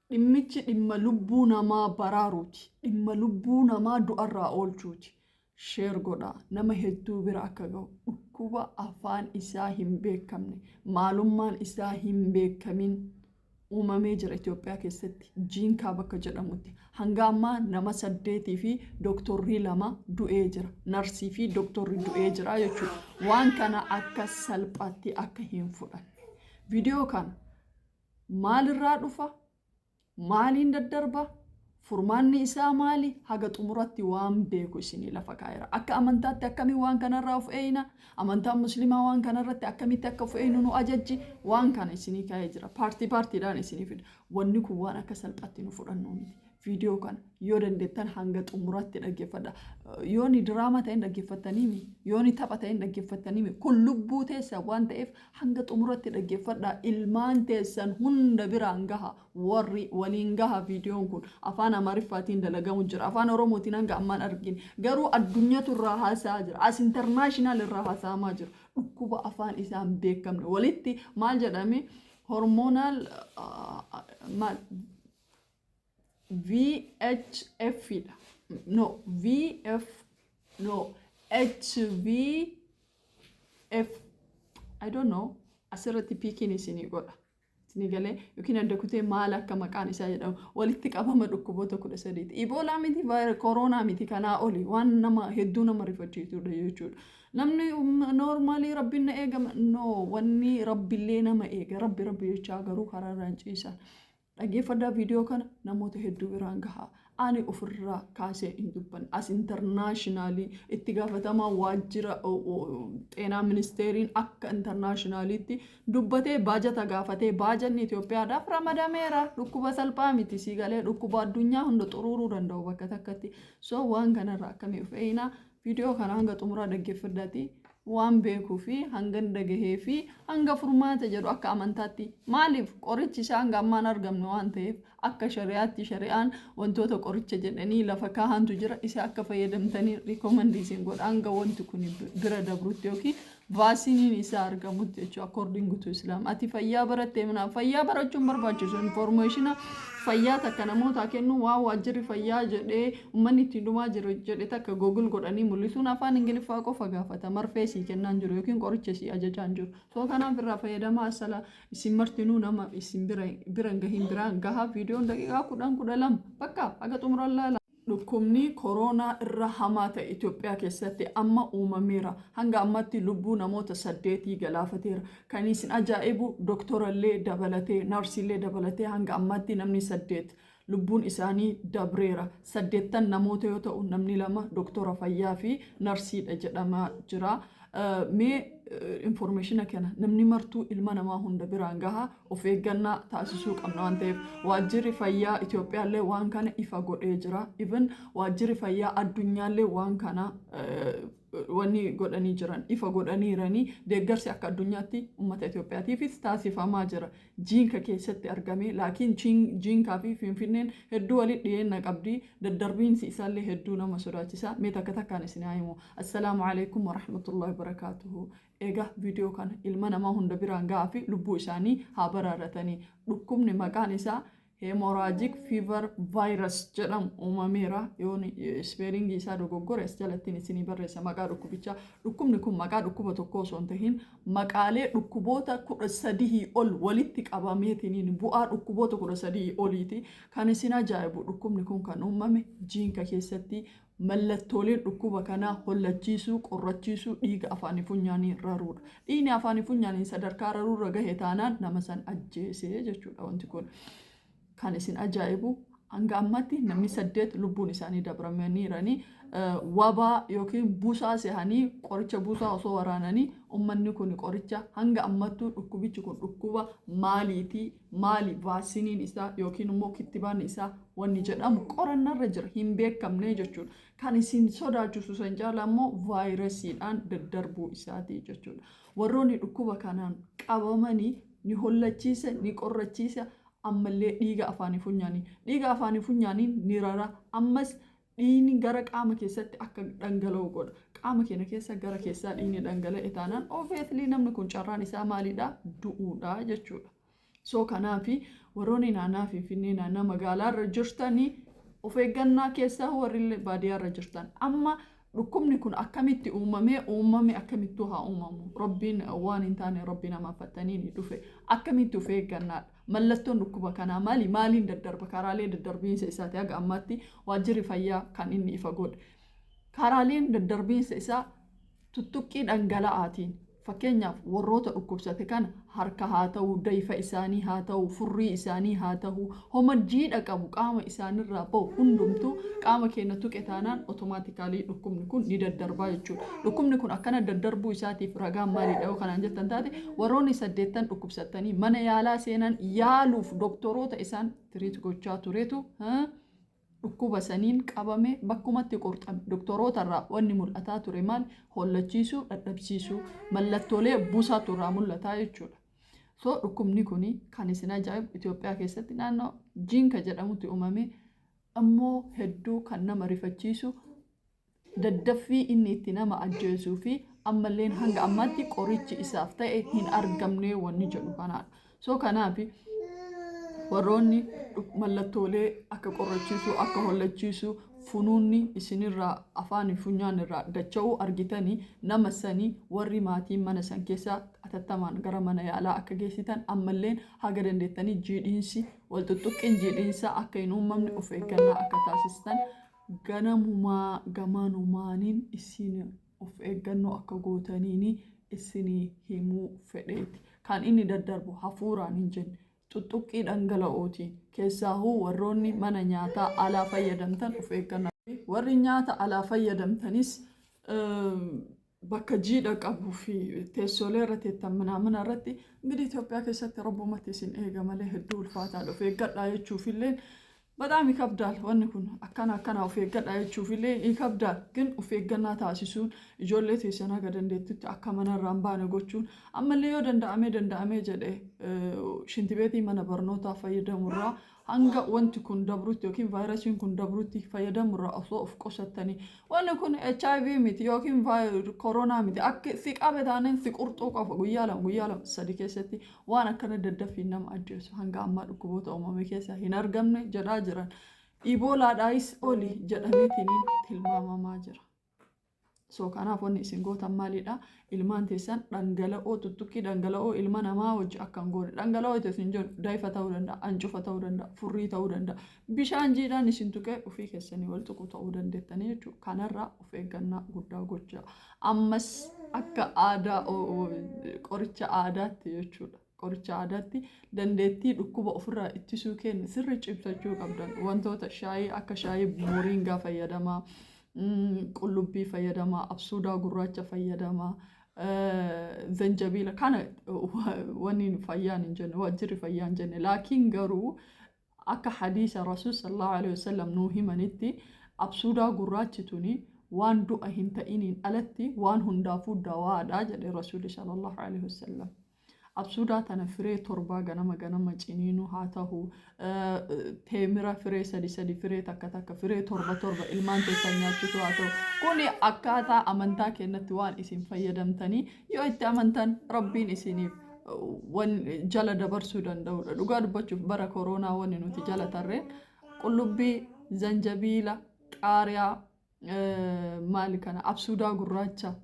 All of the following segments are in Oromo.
Dhimmichi dhimma lubbuu namaa baraaruuti. Dhimma lubbuu namaa du'arraa oolchuuti. Share godhaa, nama hedduu bira akka gahu. Dhukkuba afaan isaa hin beekamne, maalummaan isaa hin beekamin uumamee jira Itoophiyaa keessatti, Jiinkaa bakka jedhamutti. Hanga ammaa nama saddeetii fi doktorrii 2 du'ee jira. Narsii fi doktorri du'ee jira jechuudha. Waan kana akka salphaatti akka hin fudhanne. Viidiyoo kana maalirraa dhufa? Maaliin daddarba? Furmaanni isaa maali? Haga xumuratti waan beeku isinii lafa kaa'eera. Akka amantaatti akkamiin waan kanarraa of eeyna? Amantaan Muslimaa waan kanarratti akkamitti akka of eeynu nu ajajji? Waan kana isinii kaa'ee jira. Paartii paartiidhaan isinii fida. Wanni kun waan akka salphatti nu fudhannu miti. Viidiyoo kana yoo dandeettan hanga xumuraatti dhaggeeffadha. Yooni diraamaa ta'een dhaggeeffattaniimi, yooni tapha ta'een dhaggeeffattaniimi, kun lubbuu teessan waan ta'eef hanga xumuratti dhaggeeffadha. Ilmaan teessan hunda biraan gaha, warri waliin gaha. Viidiyoon kun afaan Amaariffaatiin dalagamu jira. Afaan Oromootiin hanga ammaan argine. Garuu addunyatu irraa haasa'aa jira. As international irraa haasa'amaa jira. Dhukkuba afaan isaa hin beekamne. Walitti maal jedhame, hormonal maal VHF dha. No, VF, no, HVF, I don't know, asirratti piikiin isinii godha. Isinii galee yookiin adda kutee maal akka maqaan isaa jedhamu, walitti qabama dhukkuboota 13ti. Iboolaa miti, kooroonaa miti, kanaa oli waan nama hedduu nama rifachiisudha jechuudha. Namni normally rabbiin na eegama, no, wanni rabbillee nama eega, rabbi rabbi jechaa garuu karaa irraan ciisan. Dhaggeeffadhaa, viidiyoo kana namoota hedduu biraan gahaa. Ani ofirraa kaasee hin dubbanne. As international itti gaafatamaa waajjira xeenaa ministeeriin akka internationaliitti dubbatee, baajata gaafatee, baajanni Itoophiyaadhaaf ramadameera. Dhukkuba salphaa miti, sii galee, dhukkuba addunyaa hunda xuruuruu danda'u bakka takkatti. So waan kanarraa akkamii of eeyinaa? Viidiyoo kana hanga xumuraa dhaggeeffadhaati, waan beekuu fi hangan dhagahee fi hanga furmaata jedhu, akka amantaatti maaliif qorichi isaa hanga ammaan argamne waan ta'eef, akka shari'aatti shari'aan wantoota qoricha jedhanii lafa kaahantu jira, isa akka fayyadamtanii recommend isin godha hanga wanti kun bira dabrutti yookiin vaccineiin isaa argamutti jechuudha. According to Islam, ati fayyaa barattee minaa fayyaa barachuun barbaachisu, information fayyaa takka namootaa kennu, waan waajjirri fayyaa jedhee uummanni ittiin dhumaa jiru jedhe takka Google godhanii mul'isuun afaan Ingiliffaa qofa gaafata, marfee sii kennaan jiru yookiin qoricha sii ajajaan jiru. So kanaaf irraa fayyadamaa. Asala isin martinuu nama isin bira hin gahin biraan gaha. Viidiyoon daqiiqaa 10, 12 bakka haga xumuraan laala. Dhukkubni kooroonaa irra hamaa ta'e Itoophiyaa keessatti amma uumameera. Hanga ammatti lubbuu namoota saddeetii galaafateera. Kan isin ajaa'ibu doktorallee dabalatee, narsiillee dabalatee hanga ammaatti namni saddeet lubbuun isaanii dabreera. Saddeettan namoota yoo ta'u, namni lama doktora fayyaa fi narsiidha jedhamaa jira. Mee information kana namni martuu ilma namaa hunda biraan gaha, of eeggannaa taasisuu qabna waan ta'eef. Waajjirri fayyaa Itoophiyaallee waan kana ifa godhee jira. Even waajjirri fayyaa addunyaallee waan kana wanni godhanii jiran, ifa godhaniiranii, deeggarsi akka addunyaatti uummata Itoophiyaatiifis taasifamaa jira. Jiinka keessatti argame, laakiin Jiinkaa fi Finfinneen hedduu walitti dhiyeenna qabdi. Daddarbiinsi isaallee hedduu nama sodaachisa. Mee takka takkaan isin haa himu. Assalaamu alaikum warahmatullahi wabarakaatuhu. Egaa viidiyoo kana ilma namaa hunda biraan gahaa fi lubbuu isaanii haa baraaratanii. Dhukkubni maqaan isaa hemorrhagic fever virus jedhamu uumameera. Yoon spellingii isaa dogoggore as jalattiin isinii barreessa maqaa dhukkubichaa. Dhukkubni kun maqaa dhukkuba tokko osoo hin tahin maqaalee dhukkuboota 13 ol walitti qabameetiniin bu'aa dhukkuboota 13 oliiti. Kan isin ajaa'ibu dhukkubni kun kan uumame Jiinka keessatti. Mallattooleen dhukkuba kanaa hollachiisuu, qorrachiisuu, dhiiga afaanii funyaanii raruudha. Dhiigni afaanii funyaaniin sadarkaa raruurra gahe taanaan nama san ajjeesee jechuudha wanti kun. Kan isin ajaa'ibu hanga ammaatti namni saddeet lubbuun isaanii dabramaniiranii, wabaa yookiin busaa sehanii, qoricha busaa osoo waraananii uummanni kun qoricha. Hanga ammattuu dhukkubichi kun dhukkuba maaliitii, maali vaccineiin isaa yookiin immoo kittibaanni isaa wanni jedhamu qorannarra jira, hin beekamne jechuudha. Kan isin sodaachisu san caala immoo vaayirasiidhaan daddarbuu isaati jechuudha. Warroonni dhukkuba kanaan qabamanii ni hollachiisa, ni qorrachiisa, ammallee dhiiga afaanii funyaanii. Dhiiga afaanii funyaaniin ni rara, ammas dhiigni gara qaama keessatti akka dhangala'u godha. Qaama keenya keessa gara keessaa dhiigni dhangala'e taanaan obviously namni kun carraan isaa maalidha? Du'uudha jechuudha. So kanaafi warroonni naannaa Finfinnee, naannaa magaalaa irra jirtanii of eeggannaa keessaa, warri baadiyyaa irra jirtan, amma dhukkubni kun akkamitti uumamee uumame, akkamittuu haa uumamu, Rabbiin waan hin taane Rabbi nama fattanii ni dhufe, akkamitti of eeggannaadha? Mallattoon dhukkuba kanaa maali? Maaliin daddarba? Karaalee daddarbiinsa isaati haga ammaatti waajjirri fayyaa kan inni ifa godhe, karaaleen daddarbiinsa isaa tuttuqqii dhangala'aatiin, fakkeenyaaf warroota dhukkubsate kana harka haa ta'u, dayfa isaanii haa ta'u, furrii isaanii haa ta'u, homa jiidha qabu qaama isaanirraa bahu hundumtuu qaama keenya tuqe taanaan automatically dhukkubni kun ni daddarbaa jechuudha. Dhukkubni kun akkana daddarbuu isaatiif ragaan maalidha yoo kanaan jettan taate, warroonni 80 dhukkubsattanii mana yaalaa seenan, yaaluuf doktoroota isaan treat gochaa turetu dhukkuba saniin qabame, bakkumatti qurxame. Doktoroota irraa wanni mul'ataa ture maal? Hollachiisuu, dhadhabsiisuu, mallattoolee buusaatu irraa mul'ataa jechuudha. So dhukkubni kun kan isin ajaa'ibu Itoophiyaa keessatti naannoo Jiinka jedhamutti uumame. Ammoo hedduu kan nama rifachiisu daddaffii inni itti nama ajjeesuu fi ammalleen hanga ammaatti qorichi isaaf ta'e hin argamne wanni jedhu kanaadha. So kanaaf warroonni mallattoolee akka qorrachiisuu, akka hollachiisuu, funuunni isinirraa afaan funyaan irraa dacha'uu argitanii, nama sanii warri maatiin mana san keessaa atattamaan gara mana yaalaa akka geessitan, ammalleen haga dandeettanii jiidhiinsi wal tuttuqqiin jiidhiinsaa akka hin uumamne of eeggannaa akka taasistan, ganamumaa gamanumaaniin isin of eeggannoo akka gootaniini isinii himuu fedheeti. Kan inni daddarbu hafuuraan hin jenne, tuttuqqii dhangala'ootiin. Keessaahuu warroonni mana nyaataa alaa fayyadamtan of eeggannaa. Warri nyaata alaa fayyadamtanis bakka jiidha qabuu fi teessoolee irra teettan minaamina irratti, እንግዲህ Itoophiyaa keessatti rabbumatti isin eega malee hedduu ulfaataadha. Of eeggadhaa jechuufillee በጣም ይከብዳል. Wanni kun akkana akkana of eeggadhaa jechuufillee ይከብዳል. ግን of eeggannaa taasisuun, ijoollee teessan haga dandeettitti akka manarraa hin baane gochuun, ammallee yoo danda'amee danda'amee jedhe shintibeetii mana barnootaa fayyadamurraa hanga wanti kun dabrutti yookiin vaayirasiin kun dabrutti fayyadamurraa osoo of qusattanii. Wanni kun HIV miti yookiin koronaa miti. Akka si qabe taaneen si qurxuu qofa, guyyaa 2, guyyaa 2 3 keessatti. Waan akkana daddaffiin nama ajjeesu hanga ammaa dhukkuboota uumame keessa hin argamne jedhaa jiran. Iboolaadhaayis oli jedhameetiniin tilmaamamaa jira. So kanaaf wanni isin gootan maalidha? Ilmaan teessan dhangala'oo, tuttuqqii dhangala'oo ilma namaa wajji akka hin goone. Dhangala'oo isin jedhu daayifa ta'uu danda'a, ancufa ta'uu danda'a, furrii ta'uu danda'a. Bishaan jiidhaan isin tuqee ofii keessanii wal tuquu ta'uu dandeettanii jechuudha. Kanarraa of eeggannaa guddaa gochaa. Ammas akka aadaa, qoricha aadaatti jechuudha. Qoricha aadaatti dandeettii dhukkuba ofirraa ittisuu kennu sirri cimsachuu qabdan. Wantoota shaayii akka shaayii moringaa fayyadamaa, qullubbii fayyadamaa, absuudaa gurraacha fayyadamaa, zanjabiila kana wanni fayyaan hin jenne, waajjirri fayyaa hin jenne. Laakiin garuu akka hadiisa Rasuul صلى الله عليه وسلم nuu himanitti, absuudaa gurraachi tuni waan du'a hin ta'iniin alatti waan hundaafuu dawaadha jedhe Rasuulli صلى الله عليه وسلم. Absuudaa tana firee 7 ganama ganama ciniinuu haa ta'u, teemira firee sadi sadi, firee takka takka, firee torba torba ilmaan teessan nyaachisu haa ta'u, kuni akkaataa amantaa keenyatti waan isin fayyadamtanii yoo itti amantan Rabbiin isiniif wan jala dabarsuu danda'udha. Dhugaa dubbachuuf bara koronaa wanni nuti jala tarreen qullubbii, zanjabiila, qaariyaa, maali kana, absuudaa gurraacha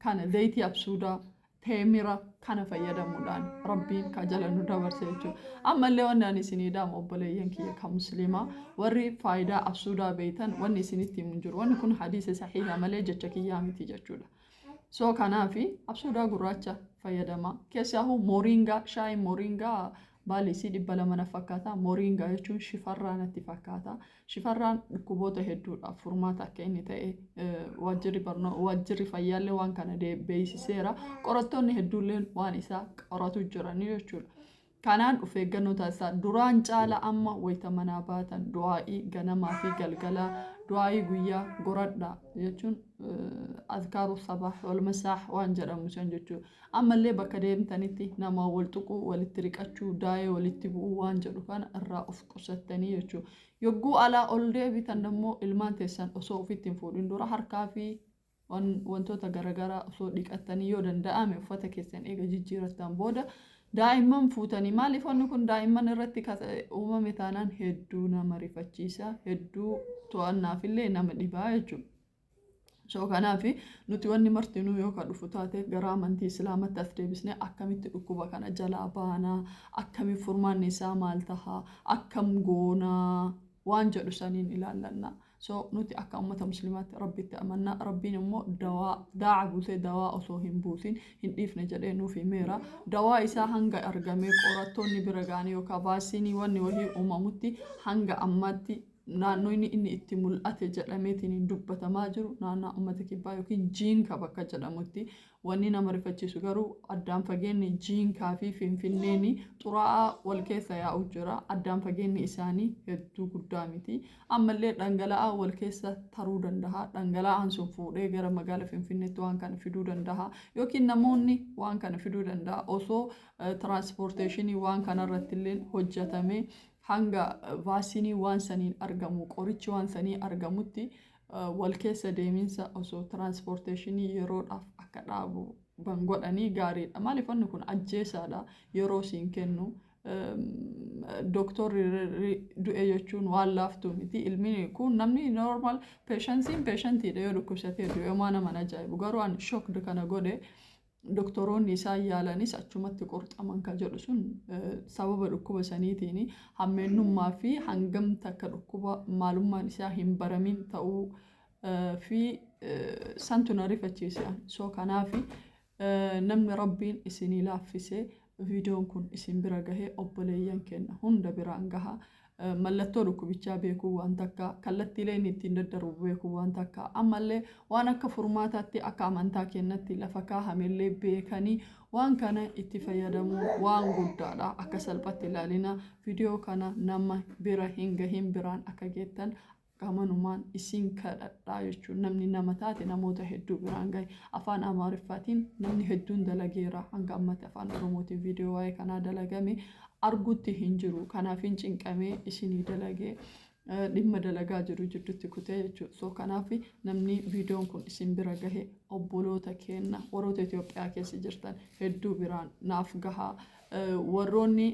kana, zayitii absuudaa, teemira kana fayyadamuudhaan Rabbiin ka jala nu dabarse jechuudha. Ammallee wanni ani isinii dhaamu, obboleeyyan kiyya ka musliimaa, warri faayidaa absuudaa beeytan, wanni isinitti himu hin jiru. Wanni kun hadiisa sahiha malee jecha kiyyaa miti jechuudha. So kanaafi absuudaa gurraacha fayyadamaa. Keessaahuu moringaa, shaayii moringaa baalli isii 200 na fakkaata. Moringaa jechuun shifarraa natti fakkaata. Shifarraan dhukkuboota hedduudhaaf furmaata akka inni ta'e waajjirri barnoo, waajjirri fayyaallee waan kana beeksiseera. Qorattoonni hedduulleen waan isaa qoratu jiranii jechuudha. Kanaan of eeggannoo taasisaa. Duraan caala amma wayita manaa baatan du'aa'ii ganamaa fi galgalaa, du'aa'ii guyyaa goradhaa jechuun أذكار الصباح والمساء waan jedhamu san jechuudha. Ammallee bakka deemtanitti nama wal tuquu, walitti riqachuu, daa'ee walitti bu'uu waan jedhu kana irraa of qusattanii jechuudha. Yogguu alaa ol deebitan immoo ilmaan teessan osoo ofitti hin fuudhin dura harkaa fi wantoota garaagaraa osoo dhiqattanii, yoo danda'ame uffata keessan eega jijjiirattan booda Daa'imman fuutanii maaliif wanni kun daa'imman irratti uumame taanaan hedduu nama rifachiisa, hedduu to'annaafillee nama dhibaa jechuudha. So kanaaf nuti wanni martinuu yoo ka dhufu taate gara amantii Islaamatti as deebisnee akkamitti dhukkuba kana jalaa baanaa, akkamiin furmaanni isaa maal tahaa, akkam goonaa waan jedhu saniin ilaallanna. So nuti akka uummata Muslimaatti Rabbitti amannaa. Rabbiin immoo dawaa daa'a buusee dawaa osoo hin buusin hin dhiifne jedhee nuuf himeera. Dawaa isaa hanga argamee qorattoonni bira ga'anii yookaan vaasiinii wanni wahii uumamutti, hanga ammaatti naannoo inni itti mul'ate jedhameetiin dubbatamaa jiru naannoo Uummata Kibbaa yookiin Jiinka bakka jedhamutti. Wanni nama rifachiisu garuu addaan fageenyi Jiinkaa fi Finfinneen xuraa'aa wal keessa yaa'u jira. Addaan fageenyi isaanii hedduu guddaa miti. Ammallee dhangala'aa wal keessa taruu danda'a. Dhangala'aan sun fuudhee gara magaala Finfinneetti waan kana fiduu danda'a. Yookiin namoonni waan kana fiduu danda'a. Osoo transportation waan kanarratti illee hojjetamee, hanga vaasinii waan saniin argamu, qorichi waan sanii argamutti, wal keessa deeminsa osoo transportation yeroodhaaf akka dhaabu ban godhanii gaariidha. Maaliif, wanni kun ajjeesaadha, yeroo siin kennu. Dooktorri du'e jechuun waan laaftuu miti. Ilmi kun namni normal patientiin patientiidha, yoo dhukkubsatee du'e homaa nama ajaa'ibu. Garuu an shocked kana godhe, doktoroonni isaan yaalanis achumatti qurxaman kan jedhu sun sababa dhukkuba saniitiin hammeenyummaa fi hangam takka dhukkuba maalummaan isaa hin baramin ta'uu fi santu na rifachiise. So kanaaf namni Rabbiin isinii laaffisee viidiyoon kun isin bira gahee, obboleeyyan keenya hunda biraan gaha. Mallattoo dhukkubichaa beekuu waan takka, kallattiilee inni ittiin daddarbu beekuu waan takka, ammallee waan akka furmaataatti akka amantaa keenyatti lafa kaahamellee beekanii waan kana itti fayyadamuu waan guddaadha. Akka salphatti ilaalina. Viidiyoo kana nama bira hin gahin biraan akka geettan gamanumaan isin kadhadhaa jechuun, namni nama taate namoota hedduu biraan gahe. Afaan Amaariffaatiin namni hedduun dalageera. Hanga ammatti Afaan Oromootiin viidiyoo waa'ee kanaa dalagame argutti hin jiru. Kanaaf hin cinqamee isinii dalagee, dhimma dalagaa jiru jidduutti kutee jechuudha. So kanaaf namni viidiyoon kun isin bira gahe, obboloota keenya warroota Itoophiyaa keessa jirtan hedduu biraan naaf gahaa. Warroonni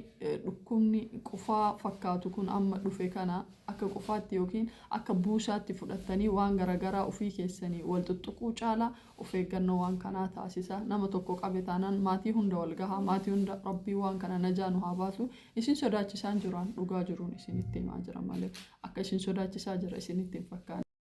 dhukkubni qufaa fakkaatu kun amma dhufe kana akka qufaatti yookiin akka buusaatti fudhattanii waan garaagaraa ofii keessanii wal tuttuquu caalaa of eeggannoo waan kanaa taasisa. Nama tokko qabe taanaan maatii hunda wal gahaa, maatii hunda. Rabbii waan kana najaa nu haa baasu. Isin sodaachisaan jiraan, dhugaa jiruun isinitti himaa jira malee akka isin sodaachisaa jira isinitti hin fakkaanne.